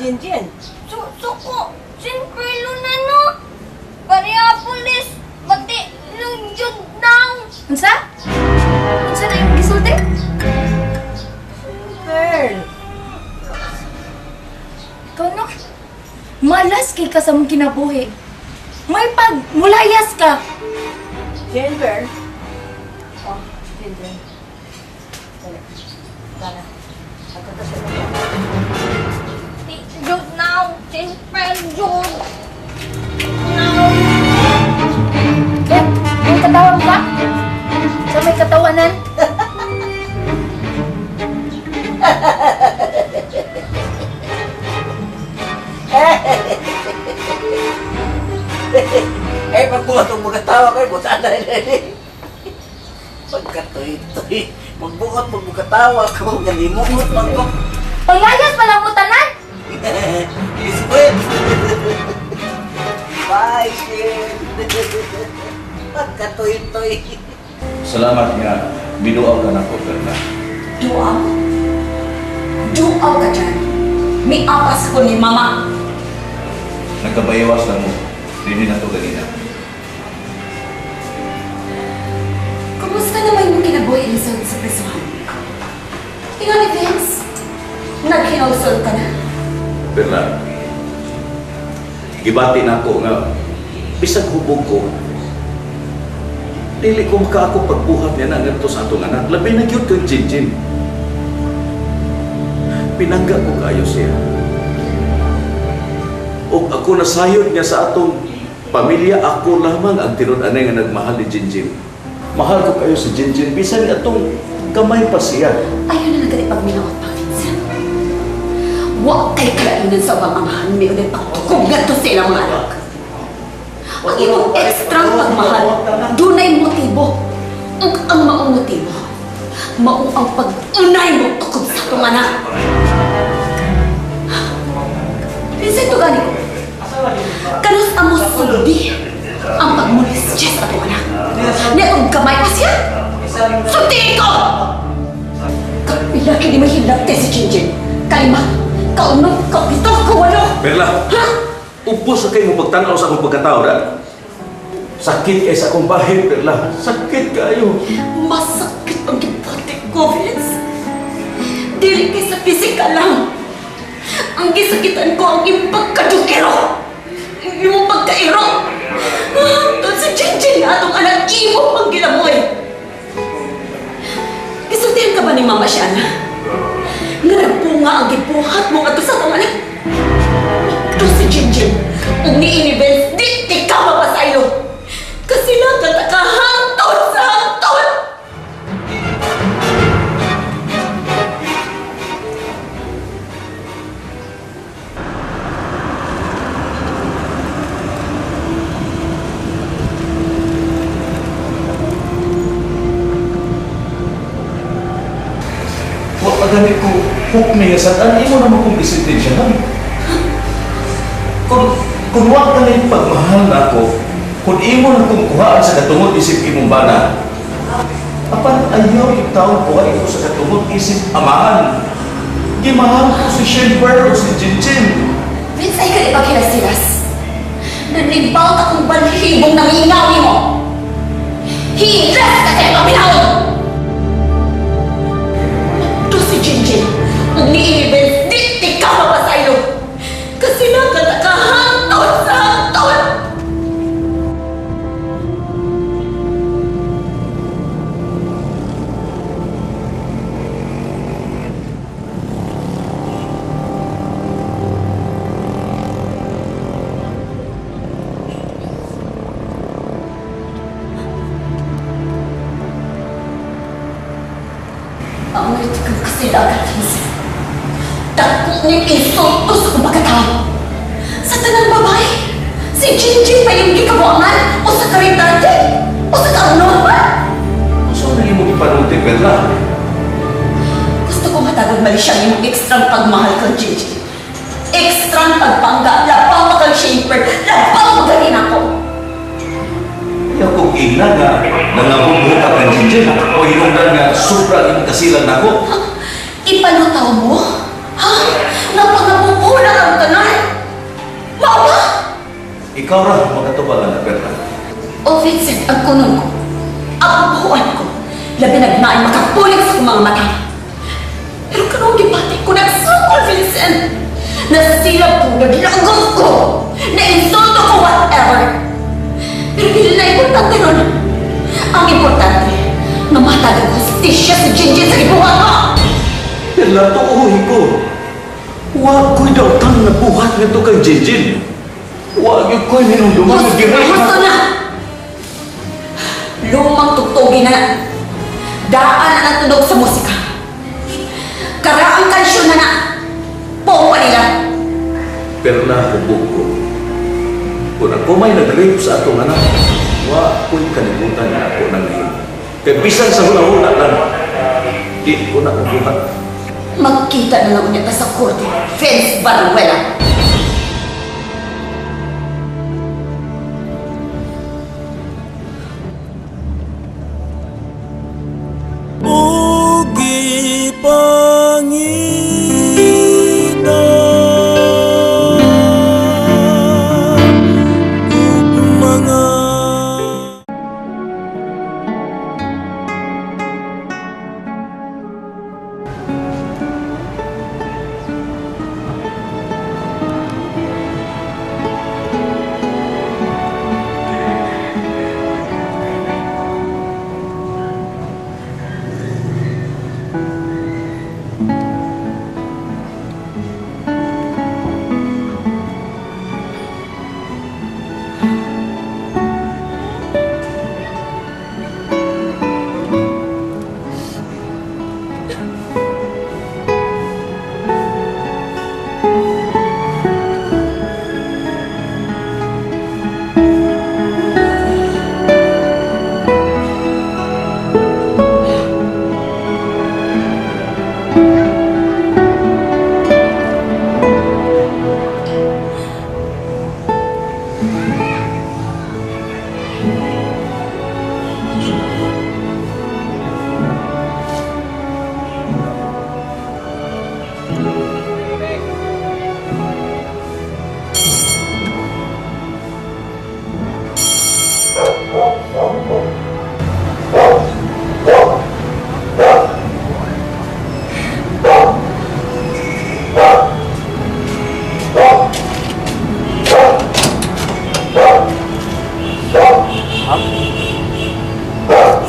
Jinjin. Suko, sinperlo na no. Pareha pulis, mati lang jud now. Unsa? Unsa na imong gisulti? Pearl. Ikaw no? Malas kay ka sa mong kinabuhi. May pag mulayas ka. Jennifer. Oh, Jinjin. Dali. Dali. Ato ta sa inyo. Ti jud now, sinperl jud. Now. Eh, may katawan ka? Sa may katawanan? Eh, pagbuhat ang mga tawa kayo, buta na rin. Pagkatoy-toy, magbuot, magbukatawa ko, galimuot, magbuot. Panglayas pa lang mo tanan? Biskwit! Bye, Shin! Pagkatoy-toy. Salamat nga, binuaw ka na ko, Perla. Duaw? Duaw ka dyan. May apas ko ni mama. Nagkabayawas na mo. Dili na to ganina. Kumusta naman yung kinabuhi ni Sol sa prisuhan? Tingnan ni Vince, naghinulsol ka na. Perla, gibati na ako nga, bisag hubog ko, dili ko makaako pagbuhat niya na ngadto sa atong anak. Labi na gyud kang Jinjin. Pinangga ko kayo siya. O ako nasayod niya sa atong pamilya, ako lamang ang tinud-anay nga nagmahal ni Jinjin. Mahal ko kayo si Jinjin, bisan atong kamay pa siya. Ayaw na lang pagminaot pa, Vincent. Wa kay kalainan sa ubang amahan, may unay pagtukog ngadto sa ilang mga anak. Ang imong ekstrang pagmahal, dunay motibo. Ug ang maong motibo, mao ang pag-unay mo tukod sa atong anak. Vincent, tugani ko. Kanus amo sulbi ang pagmulis siya sa atong anak. Niatong gamay pa siya. Sultiin ko! Kapila kini mahilabte si Jinjin. Kalima, kaunom, kaupito, kawalo. Perla, Ha? ubos na kayo mo pagtanaw sa akong pagkatao, da. Sakit kay sa akong bahin, Perla. Sakit kayo. Masakit ang gipati ko, Vince. Dili kay sa physical lang. Ang gisakitan ko ang imong pagkadukero. Ang imong pagkairo. Doon si Jinjin nga atong anak, imo pang gilamoy. Gisultihan ka ba ni Mama Shana? Nga nagpunga ang gibuhat mo ato sa atong anak. Ito si Jinjin. Ug ni Vince, di di ka mapasaylo. Kasi lang katakahangtod sa hangtod. Wa pa gani ko hook niya sa tan imo naman kong isintensyahan. Kung wa ka na yung pagmahal na ako, kung imo na kong kuhaan sa katungod isip imong bana, apan ayaw yung taong kuha iko sa katungod isip amahan. Gimahal ko si Shane o si Jinjin. Vince, ay ka ipaghilas-hilas. Nanibaw akong balhibong nangingawi mo. Hilas ka kaya paminaw! Ito si Jinjin. Ug ni Vince, di di ka mapasaylo. Kasi nakatakahangtod sa hangtod. Ang ito kang kasilagan, Vincent. Dako niyang insulto sa kong pagkatao. Sa tanang babae, si Jinjin pa yung gikabuangan o sa karitante o sa kaunon ba? So, ano mo ipanulti, Perla? Gusto kong hatagag mali siya yung ekstrang pagmahal kang Jinjin. Ekstrang pagpangga, labaw pa kang shaper, labaw pa ganin ako. Ayaw kong ingna nga nangabubuhat kang Jinjin o hinungdan nga sobra imong kasilang nako. Ipalutaw mo? Ha? Nga pangapupunan ang tanan? Mao ba? Ikaw ra makatubang na Perla. O Vincent, ang kunon ko, ang buhuan ko, labi nagnaay makapulig sa akong mga mata. Pero karong gibati ko, nagsukol, Vincent! Nasilap ko, naglagong ko, nainsulto ko, whatever. Pero dili na importante nun. Ang importante, nga matag ang hustisya si Jinjin sa gibuhat mo! Perla, tuoy ko. Wa ko'y daotang nabuhat nito kay Jinjin. Wa gyud ko'y hinumduman nga girahan. Gusto na! Lumang tugtugin na. Daan na ang tunog sa musika. Karaang kansyon na na. Buong Manila. Perla, hubog ko. Kung ako may nag-rape sa atong anak, wa ko'y kalibutan na ako nang nahimo. Kay bisan sa huna-huna lang, di ko na mabuhat. Magkita na lang unya ta sa korte. Vince Baruela. Ugi pangita ug mga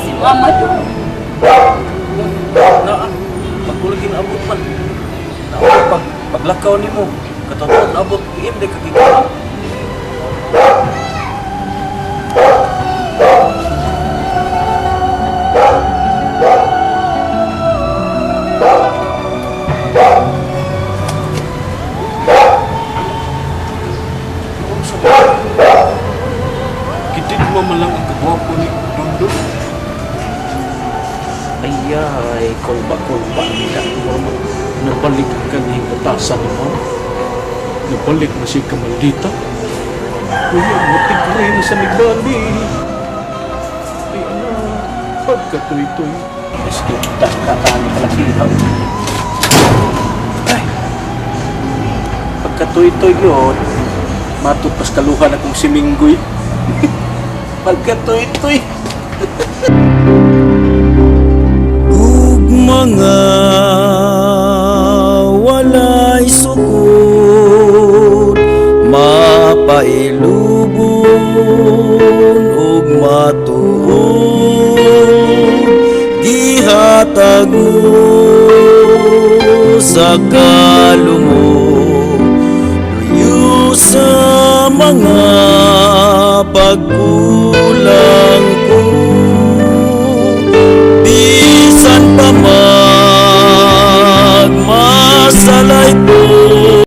Si Mama do. Na, pagkulagin abot man. Na, pag paglakaw nimo, katotoo abot PM day kagikan. Gidid mo man lang ang kagwapo ni Dundun. Ayay, kulba-kulba nila. Nabalik ang kanhing batasan ni mo. Nabalik na siya kamaldita. Kuya, mutig rin sa nagbali. Ay, anak, pagkatuy-tuy. Eske, kakani kalakihan. Ay, pagkatuy-tuy yun, matut pas kaluhan akong si Minggoy. Pagkatuy-tuy. Ug mga walay sukod mapailubon ug matuod gihatag mo sa kalumo luyo sa mga pagkulang.